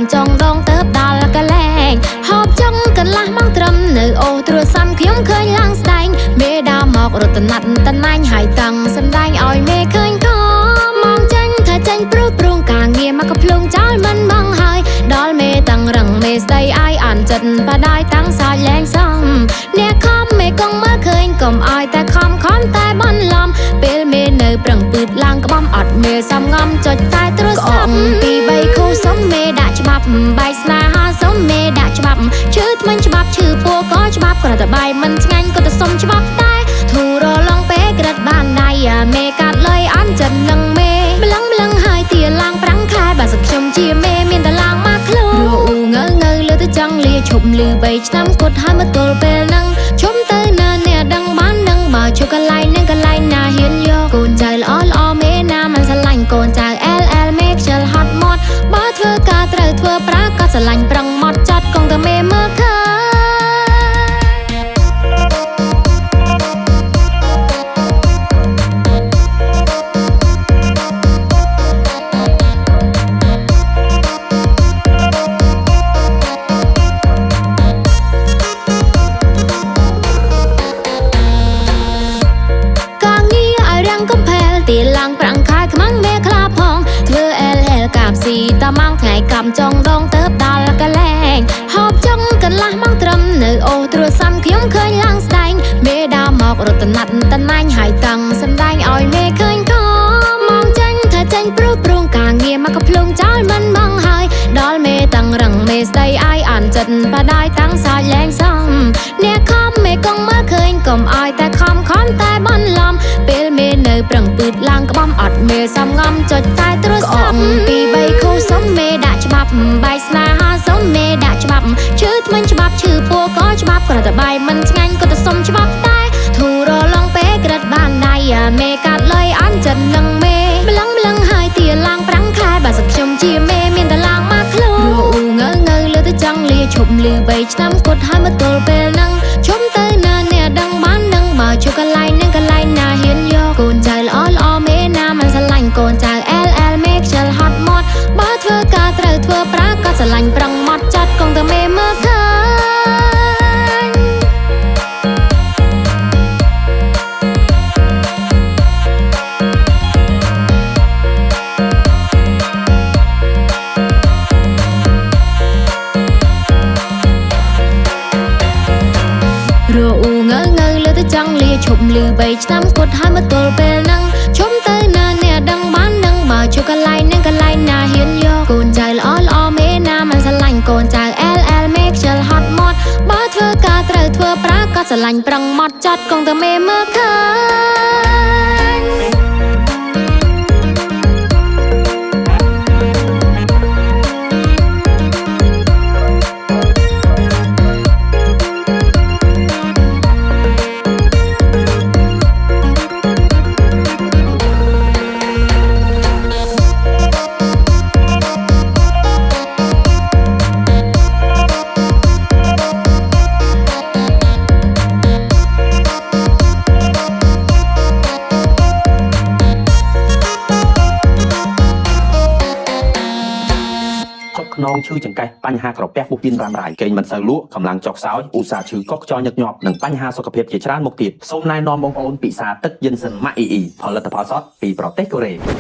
កំចងដងទៅដល់កលែងហូបចុងកន្លះម៉ោងត្រឹមនៅអូទ្រសំខ្ញុំឃើញឡើងស្ដែងមេដើមមករត់តណាត់តណាញ់ហើយតាំងសំដែងឲ្យមេឃើញខមងចាញ់ថាចាញ់ព្រោះព្រងការងារមកក៏ភ្លងចោលមិនបងហើយដល់មេតាំងរឹងមេស្ដីអាយអានចិត្តបដាយតាំងសើចលែងសំអ្នកខំមេកងមើលឃើញកុំឲ្យតែខំខំតែបនលំពេលមេនៅប្រឹងពឺតឡើងក្បំអត់មេសំងំចុចតែទ្រស័ព្ទពីបីគូសុំមេដាក់ច្បាប់បែកស្នេហាសុំមេដាក់ច្បាប់ឈឺថ្មិញច្បាប់ឈឺពោក៏ច្បាប់គ្រាន់តែបាយមិនឆ្ងាញ់ក៏ទៅសុំច្បាប់ដែរធូររលងពេលក្រិតបានដៃមេកាត់លុយអន់ចិត្តនឹងមេម្លឹងម្លឹងហើយទាឡើងប្រាំងខែបើសិនខ្ញុំជាមេមានតែឡើងមកខ្លួនរអ៊ូងើងើលើទៅចង់លាឈប់លឺ3ឆ្នាំគត់ហើយមកទល់ពេលហ្នឹងឈុំទៅណាអ្នកដឹងបានដឹងបើឈប់កន្លែងនឹងកន្លែងណាហ៊ានយកកូនចៅល្អល្អមេណាមិនស្រឡាញ់កូនចៅ LL មេខ្ជិលហត់មាត់បើធ្វើការត្រូវធ្វើប្រាកដស្រឡាញ់ប្រឹងមាត់ចត់កងតែមេមើលឃើញទីឡើងប្រាំងខែខ្មាំងមេខ្លាផងធ្វើ LL កាបស៊ីតាម៉ងថ្ងៃកំចងដងទៅដល់កលែងហូបចុងកន្លះម៉ោងត្រឹមនៅអូទ្រសំខ្ញុំឃើញឡើងស្ដែងមេដើមមករត់តណាត់តណាញ់ហើយតាំងសំដែងឲ្យមេឃើញខមងចាញ់ថាចាញ់ព្រោះព្រងការងារមកក៏ភ្លងចោលមិនបងហើយដល់មេតាំងរឹងមេស្ដីអាយអានចិត្តបដាយតាំងសើចលែងសំអ្នកខំមេកងមើលឃើញកុំឲ្យតែខំខំតែបនលំពេលមេនៅប្រឹងពឺតឡើងក្បំអត់មេសំងំចុចតែទ្រស័ព្ទពីបីគូសុំមេដាក់ច្បាប់បែកស្នេហាសុំមេដាក់ច្បាប់ឈឺថ្មិញច្បាប់ឈឺពោក៏ច្បាប់គ្រាន់តែបាយមិនឆ្ងាញ់ក៏ទៅសុំច្បាប់ដែរធូររលងពេលក្រិតបានដៃមេកាត់លុយអន់ចិត្តនឹងមេម្លឹងម្លឹងហើយទាឡើងប្រាំងខែបើសិនខ្ញុំជាមេមានតែឡើងមកខ្លួនរអ៊ូងើងើលើទៅចង់លាឈប់លឺ3ឆ្នាំគត់ហើយមកទល់ពេលហ្នឹងឈុំទៅណាអ្នកដឹងបានដឹងបើឈប់កន្លែងនឹងកន្លែងណាហ៊ានយកកូនចៅល្អល្អមេណាមិនស្រឡាញ់កូនចៅ LL មេខ្ជិលហត់មាត់បើធ្វើការត្រូវធ្វើប្រាកដស្រឡាញ់ប្រឹងមាត់ចត់កងតែមេមើលឃើញរអ៊ូងើងើលើទៅចង់លាឈប់លឺ3ឆ្នាំគត់ហើយមកទល់ពេលហ្នឹងឈុំទៅណាអ្នកដឹងបានដឹងបើឈប់កន្លែងនឹងកន្លែងណាហ៊ានយកកូនចៅល្អល្អមេណាមិនស្រឡាញ់កូនចៅ LL មេខ្ជិលហត់មាត់បើធ្វើការត្រូវធ្វើប្រាកដស្រឡាញ់ប្រឹងមាត់ចត់កងតែមេមើលឃើញ ខ្នងឈឺចង្កេះបញ្ហាក្រពះពោះវៀនរ៉ាំរ៉ៃគេងមិនសូវលក់កម្លាំងចុះខ្សោយឧស្សាហ៍ឈឺកុសខ្យល់ញឹកញាប់និងបញ្ហាសុខភាពជាច្រើនមុខទៀតសូមណែនាំបងប្អូនពិសាទឹកយិនសិនម៉ាក់អ៊ីអ៊ីផលិតផលសុទ្ធពីប្រទេសកូរ៉េ។